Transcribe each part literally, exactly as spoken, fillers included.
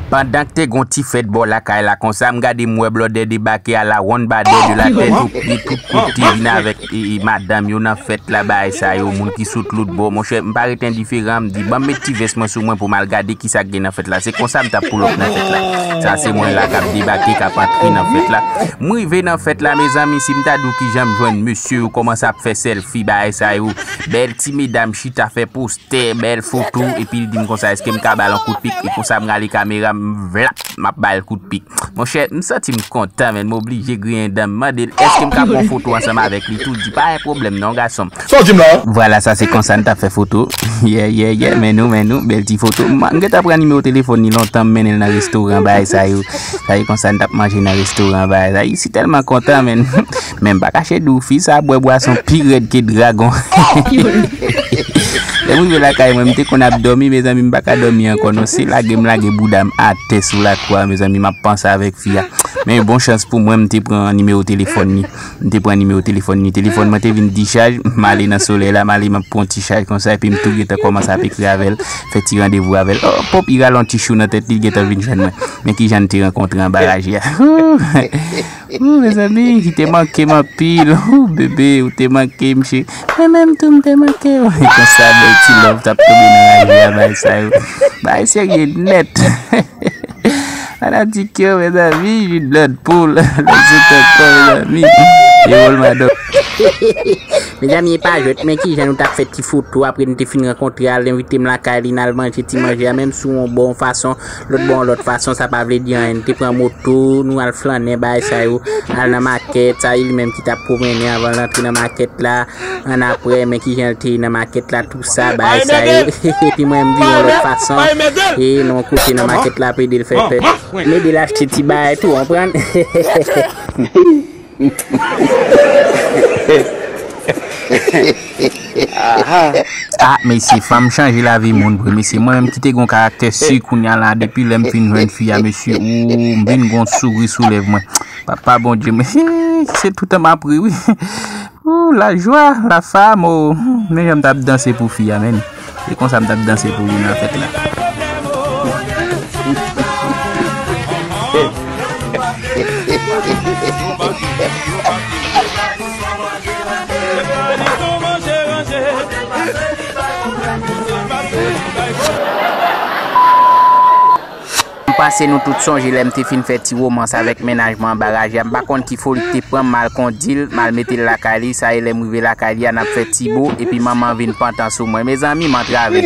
Pandan k te gon ti fèt bò lakay la konsa, m gade m wè blòdè debake a la wonn badè de la tèt o pye, tout kote vin avèk e, e, madanm yo nan fèt la, bagay sa yo, moun ki sot lòt bò. Monchè, m pa ret endiferan, m di, ban m met ti vès mwen sou mwen pou m al gade kisa k gen nan fèt la. Se konsa m t ap pull up nan fèt la. Sa se mwen la k ap debake, k ap antre nan fèt la. M rive nan fèt la, mezanmi, si m ta di w kijan m jwenn mesye yo kòmanse ap fè sèlfi, bagay sa yo. Bèl ti medam chita fè pos tè, bèl foto, epi l di m konsa, èske m ka ba l yon kout pik? E konsa m rale kamera, m vlap, m ap ba l kout pik. Monchè, m santi m kontan, men m oblije griyen dan m, mande l, èske m ka pran yon foto ansanm avèk li tou? Di, pa gen pwoblèm non, gason m. Sa w di m la? Vwala, sa se konsa n t ap fè foto. Yeah, yeah, yeah, men nou, men nou, bèl ti foto. M m gentan pran nimewo telefòn li lontan, m mennen l nan restoran, bagay sa yo. Sa e konsa n t ap manje nan restoran, bagay sa. Isi tèlman kontan, men. Men m pa kache di w, fi sa bwè bwason pi rèd ke dragon. Lè m rive lakay mwen, m te konn ap dòmi, mezanmi, m pa ka dòmi ankò non. Se lage m lage bouda m atè sou lakou a, mezanmi, m ap panse avèk fi a. Men bon chans pou mwen, m te pran nimewo telefòn li. M te pran nimewo telefòn li. Telefòn mwen te vin dichaj, m ale nan solèy la, m ale m ap pran ti chaj konsa, epi m tou gentan kòmanse ap ekri avè l, fè ti randevou avè l. Oh, pòp, li rale yon ti chou nan tèt li, li gentan vin jwenn mwen. Men kijan n te rankontre anba raje a. Ooh, mezanmi, li te manke m anpil. Ooh, bebe, ou te manke m, cheri. Mwen menm tou, m te manke w. E konsa, bèl ti love t ap tonbe nan raje a, bagay sa yo. Bagay serye nèt. Fanatik yo, mezanmi, jwi dlòt poul. Lòt sot ankò, mezanmi. E wòl madanm. Mezanmi, e pa jwèt, men kijan nou t ap fè ti foto apre nou te fin rankontre a, l envite m lakay li, n al manje ti manje a, menm si w yon bon fason, lòt bò yon lòt fason, sa pa vle di anyen. Nou te pran moto, nou al flannen, bagay sa yo, al nan makèt, sa e li menm ki t ap pwomennen anvan l antre nan makèt la. Annapre, men kijan l te ye nan makèt la, tou sa, bagay sa yo. Epi mwen, m vire yon lòt fason. E nan yon kote nan makèt la, ap ede l fè fè. M ede l achte ti bagay tou, w konprann? Ah, mesye, fanm chanje lavi moun vre, mesye. Mwen menm ki te gon karaktè si, kounya la, depi lè m fin jwenn fi a, mesye, ou, m vin gon souri sou lèv mwen. Papa Bondye, mwen, se toutan m ap ri, wi. Ou, la joie, la femme, oh. Men jan m t ap danse pou fi a, men. Se konsa m t ap danse pou li nan fèt la. M panse nou tout sonje lè m te fin fè ti womans avèk mennaj mwen anba raje a. M pa konn ki foli k te pran m, m al kondi l, m al mete l lakay li. Sa e lè m rive lakay li a, n ap fè ti bo, epi manman vin pantan sou mwen. Mezanmi, m antrave.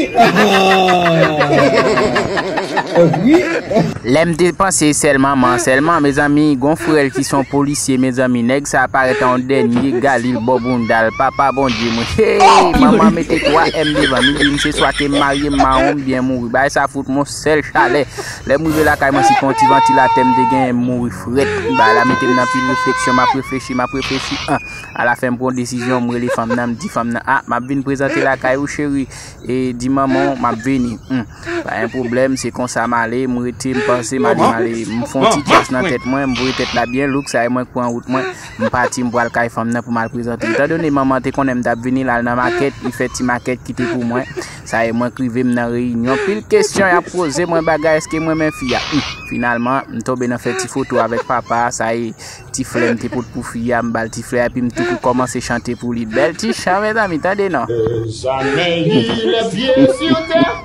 Lè m te panse sèl manman, sèlman, mezanmi, gon frè l ki se yon polisye, mezanmi, nèg sa parèt an yon dènye galil bò bounda l. Papa Bondye, mwen, hey, manman mete twa M devan m, li di m se swa ke m marye, m mawon, m byen mouri. Bagay sa fout mwen sèl chalè. Lè m rive lakay mwen, si pa yon ti vantilatè m te genyen, m mouri frèt. Bagay la mete m nan pil refleksyon, m ap reflechi, m ap reflechi. An, alafen, m pran yon desizyon, m rele fanm nan, m di fanm nan, a, m ap vin prezante lakay ou, cheri. E di manman w, m ap vini. Hmm. Pa gen pwoblèm, se konsa m ale, m rete, m panse, m ale, m ale. M fè yon ti djaz nan tèt mwen, m voye tèt la byen louk, sa e mwen k pran wout mwen. M pati, m pral kay fanm nan pou m al prezante. Etandone manman te konnen m t ap vini, l al nan makèt, li fè ti makèt kite pou mwen. Sa e mwen k rive m nan reyinyon. Pil kesyon y ap poze mwen, bagay, èske m renmen fi a? Hmm. Finalman, m tonbe nan fè ti foto avèk papa a, sa e ti flè m te pot pou fi a, m ba l ti flè a, epi m tou kou kòmanse chante pou li. Bèl ti chan, mezanmi, tande non. Jamais il est pieds sur terre.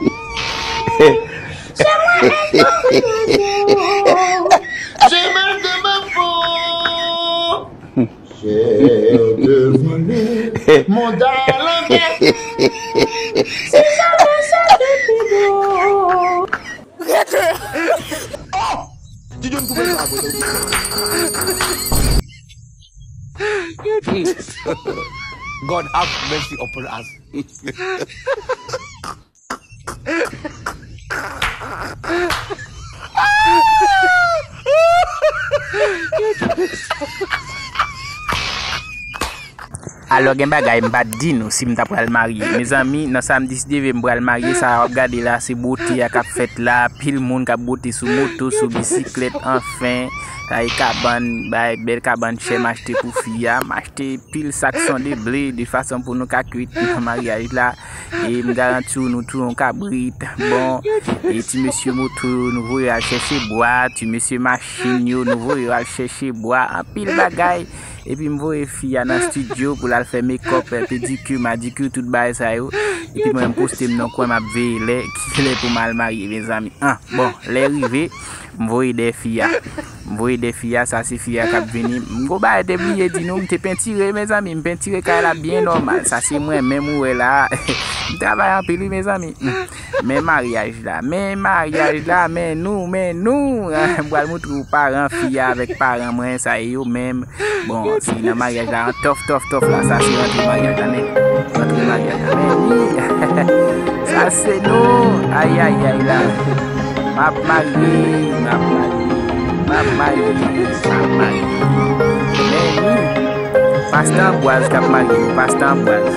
Jamais il est pieds sur terre. Chemin de ma peau. J'ai devenu mon talent. Si jamais ça te dit. Rete! Oh! Ti John koupe sa, bro. God have mercy upon us. Alò, gen bagay m pa t di nou si m ta pral marye. Mezanmi, nan sa m deside, m pral marye, sa w ap gade la, se bwote a k ap fèt la, pil moun k ap bwote sou moto, sou bisiklèt, anfen. Sa e kabann, bay, bèl kabann chè m achte pou fi a. M achte pil sak sonde ble, de fason pou nou ka kwit nan maryaj la. E m garanti w, nou tou yon kabrit. Bon, e ti mesye moto, nou voye al chèche bwa. Ti mesye machin yo, nou voye al chèche bwa. Anpil bagay. Epi m voye fi a nan estidyo pou l al fè mekòp, pedikir, madikir, tout bagay sa yo. Epi mwen, m poste m nan kwen, m ap veye lè, ki lè pou m al marye, mezanmi. An, bon, lè rive, m voye dèyè fi a. M voye dèyè fi a, sa se fi a k ap vini. M gon bagay te bliye di nou, m te pentire, mezanmi. M pentire kay la byen nòmal. Sa se mwen menm ou wè la. M travay anpil, wi, mezanmi. Men maryaj la, men maryaj la, men nou, men nou. M pral montre w paran fi a avèk paran mwen, sa e yo menm. Bon, si nan maryaj la, an tòf, tòf, tòf la, sa se rantre maryaj la, men. Rantre maryaj la, men wi. Sa se nou. Ay, ay, ay la. M ap marye, m ap marye, m ap marye, m ap marye. Men wi. Pastè Anbwaz k ap marye nou, pastè Anbwaz.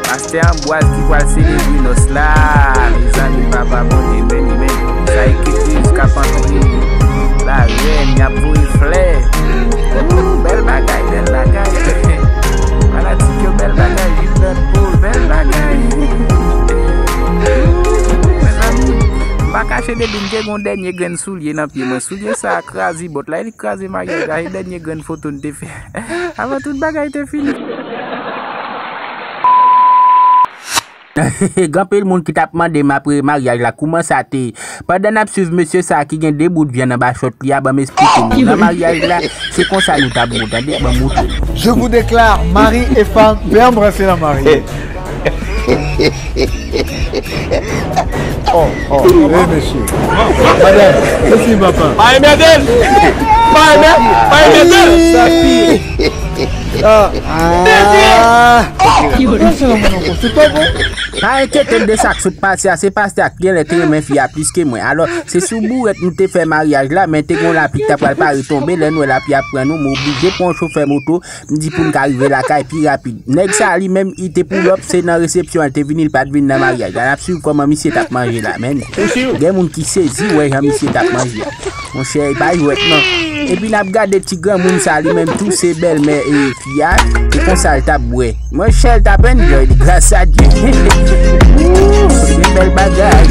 Pastè Anbwaz ki pral selebre nòs la, mezanmi, papa Bondye beni, men sa e Kikriz k ap antre, larèn, y ap voye flè. Ooh, bèl bagay, bèl bagay. Fanatik yo, bèl bagay, Gilbert Paul, bèl bagay. Ooh, mezanmi, m pa kache depi m te gon dènye grenn soulye nan pye mwen. Soulye sa a kraze bòt la, e li kraze maryaj la, e dènye grenn foto n te fè. Avan tout bagay te fini. Gen anpil moun ki t ap mande m apre maryaj la kouman sa te ye. Pandan n ap swiv mesye sa a ki gen de bout vyann anba chòt li a, ban m esplike nou. Nan maryaj la, se konsa nou t ap bon, tande, ban m montre nou. Je vous déclare mari et femme, pè an branse nan mari. Oh, oh, wi, mesye. Madanm, mèsi, papa. Pa enmède l! Pa enmède l! Pa enmède l! Ah, ah. Branse nan mwen ankò, se pa bon. Pa enkyete w de sa k sot pase a, se pastè a k genlè te renmen fi a plis ke mwen. Alò, se sou bourèt nou te fè maryaj la, men te gon lapli k ta pral pare tonbe, lè n wè lapli ap pran nou, m oblije pran yon chofè moto, m di pou n ka rive lakay pi rapid. Nèg sa a li menm, li te pull up, se nan resepsyon an li te vini, li pa t vin nan maryaj la. N ap swiv kòman misye t ap manje la, men gen moun ki sezi wè jan misye t ap manje a. Monchè, e pa jwèt non. Epi n ap gade ti granmoun sa, li menm tou se bèlmè e fi a, se konsa l t ap bwè. Monchè, l t ap enjoy li, gras a Dye. Ooh, se bèl bagay.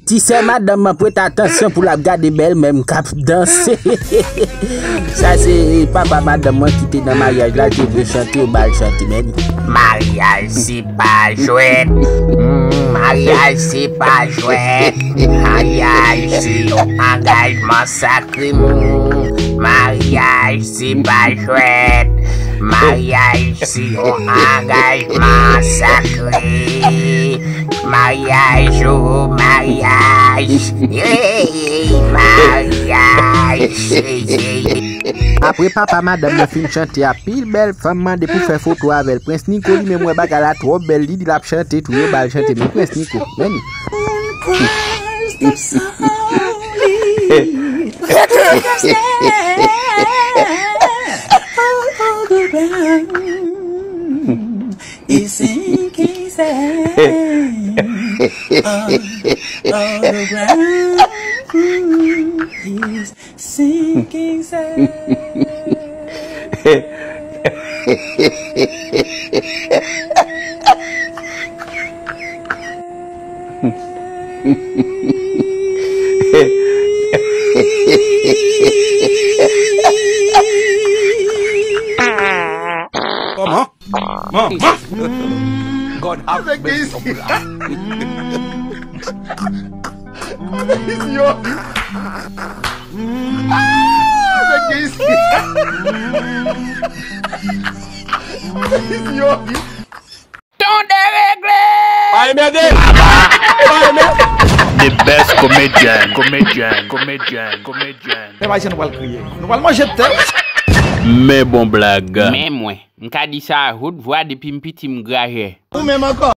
Ti sè madanm nan prete atansyon pou l ap gade bèlmè m k ap danse. Sa se papa madanm mwen ki te nan maryaj la, te vle chante, yo ba l chante, men. Maryaj se pa jwèt. Mm, maryaj se pa jwèt. Maryaj se yon angajman sakre. Mm, maryaj se pa jwèt. Maryaj se yon angajman sakre. Maryaj, o maryaj, ey, maryaj, ey, ey. Apre papa madanm nan fin chante a, pil bèl fanm mande pou fè foto avè l. Prens Niko li menm wè bagay la twò bèl, li di l ap chante tou, yo ba l chante, men Prens Niko, men. Is sinking sand. All, all the ground is sinking sand. Kòman? Manman! God have mercy upon us. Yo! Yo! Tonde regle! Pa enmède! Pa enmède! The best comedian, comedian, comedian, comedian, comedian. Pèp ayisyen, nou pral kriye. Nou pral manje tè. Men bon blag. Men mwen. M ka di sa a haute voix depi m piti m grajè. Ou menm ankò.